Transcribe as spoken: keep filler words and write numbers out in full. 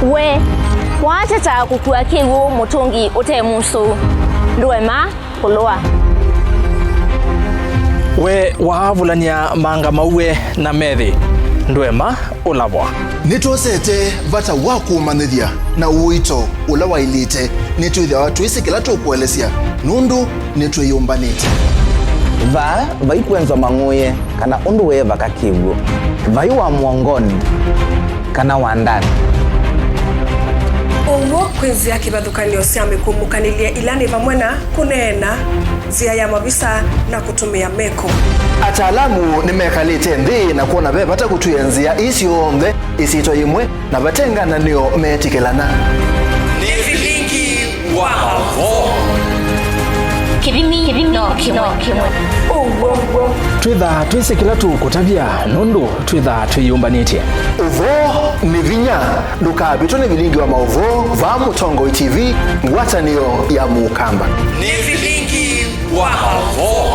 We waatetaa kũkua kĩw'ũ mũtũngi ũte mũsũu, ndũema kũlũa. We waavulany'a maanga mauwe na methĩ, ndũema ũlavwa. Nĩtwosete vata wa kũũmanyĩthya na ũito ũla waĩlĩte. Nĩtwĩthĩawa twĩsĩ kĩla tũkũelesya nũndũ nĩtwĩyũmbanĩtye. Vaa vai kwenzwa mang'ũye kana ũndũ wĩ vaka kĩw'ũ. Vai wa mũongonĩ kana wa ndanĩ. Ũw'o kwĩ nzĩa kĩvathũkany'o sya mĩkũmũkanĩlye ila nĩ vamwe na kũneena, nzĩa ya mavisa, na kũtũmĩa meko. Ataalamu nĩmekalĩte nthĩ na kwona ve vata kũtw'ĩĩa nzĩa ii syonthe ĩsyĩtwa yĩmwe na vate ngananĩo meetĩkĩlana. Nĩ vilingi wa maũvoo. Kĩthimi, kĩthimi no kĩmwe. Ũw'o, ũw'o. Twĩthaa twĩsĩ kĩla tũkũtavya nũndũ twĩthaa twĩyũmbanĩtye. Ũvoo nĩ vinya. Ndũkavĩtwe nĩ vilingi wa maũvoo vaa Mũtongoi T V, ngwatanĩo ya Mũkamba. Nĩ vilingi wa maũvoo.